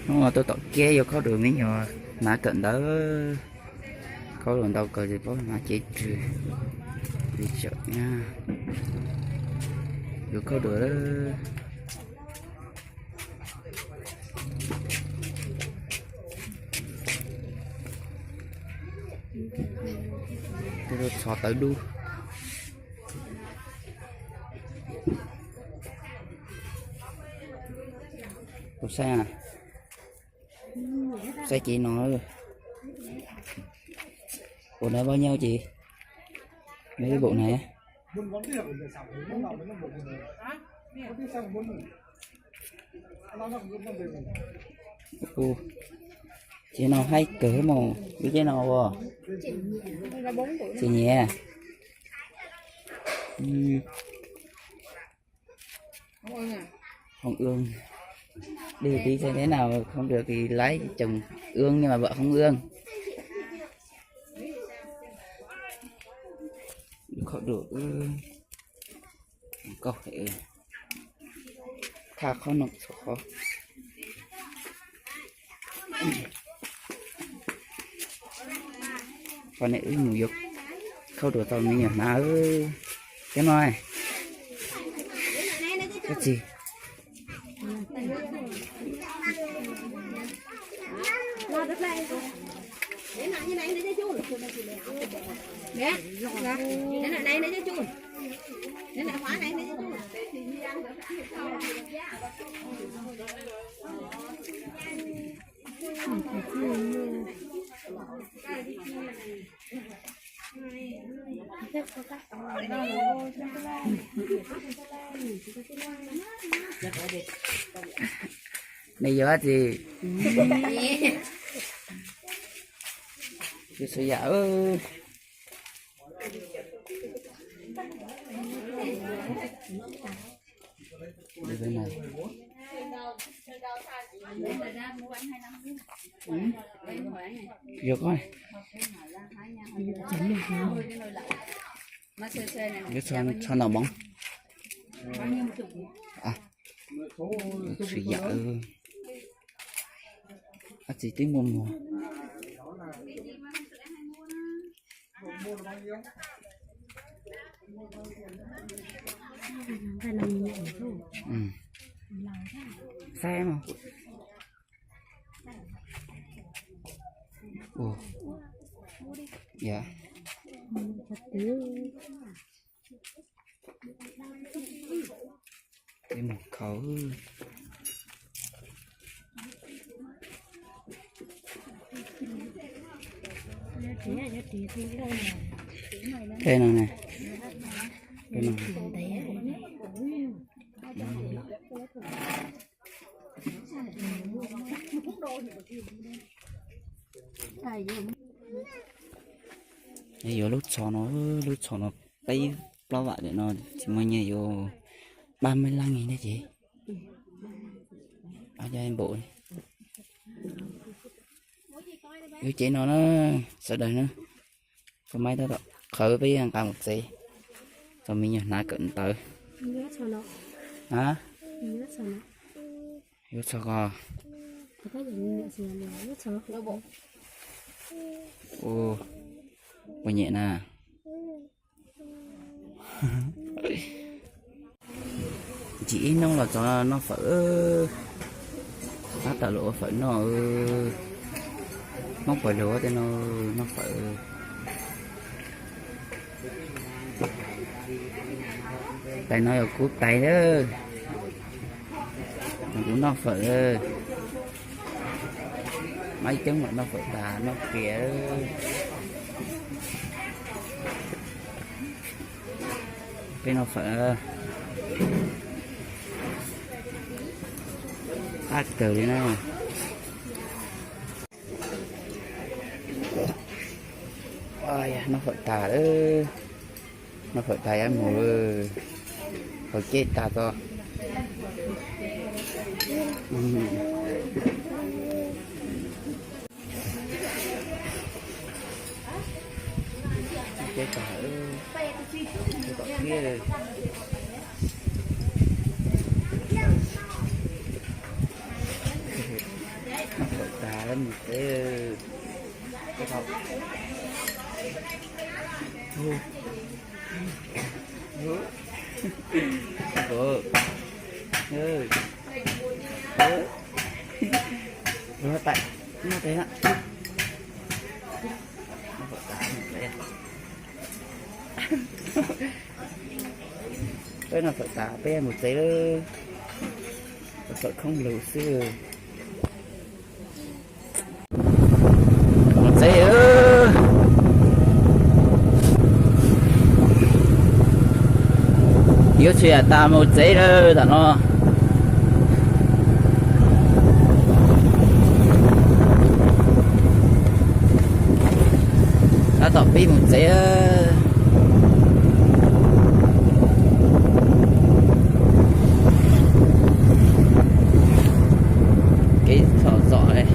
Hnub no tuaj tom kiab yuav khaub dua me nyuam hnav kawm ntawv. Khaub dua ntau kawg ces paub hnav cev rwg li tsawm na. Yuav khaub dua lawm. Tej lub txho tawv dub. Tus saib, saib cev no. Ua na bao nhiêu chị? Mấy cái bộ này á. Ua, cev no haib kawg mas, ib cev no ua. Chị nhỉ? Không ương. Đi tí xem thế nào, không được thì lấy chồng ương nhưng mà vợ không ương. Khó được. Koj, tha qhov no, qhov. Qhov no wb mus yuav khaub dua tau me nyuam hnav. Cov no, kab txig. Nws yuav tsis, yuav xwb yam. Yuav koj, yuav txog, txog nram moov. Xwb yam. Ab txiv twb muaj muag. Saib mas. Ua, ya. Peb mus khaub. Peb no ne, peb no. Yuav lub tsho no, lub tsho no peb plaub vam lawm no, tsis muaj nyiaj yuav pab me laj ngi thiab ces. Ab, cov npaum yuav cev no na, sawv daws na. Tus maiv tab tom qhawv peb nqa mus tsev, tus me nyuam hnav kawm ntawv. A, yuav txog ko. Ua, ua nyem na. Ntsis ib hnub los txog noj fawm. Tab tom los ua fawm noj. Hmoob puas lug tej no noj fawm. Tais no yog kuv tais lawm. Kuv noj fawm. Maiv Coob los noj fawm tas noj kiag. Peb noj fawm qab kawg li na. Noj fawm tas lawm, noj fawm tas yuav mus haus ceb tas tso. Ceb tas, tom kiab. Mus tsev. Peb noj fawm tas peb mus tsev lawm. Fawm khoob lug xwb. Mus tsev. Yuav tsis tas mus tsev lawm tam no. Tab tom pib mus tsev. Kev txhom zom li.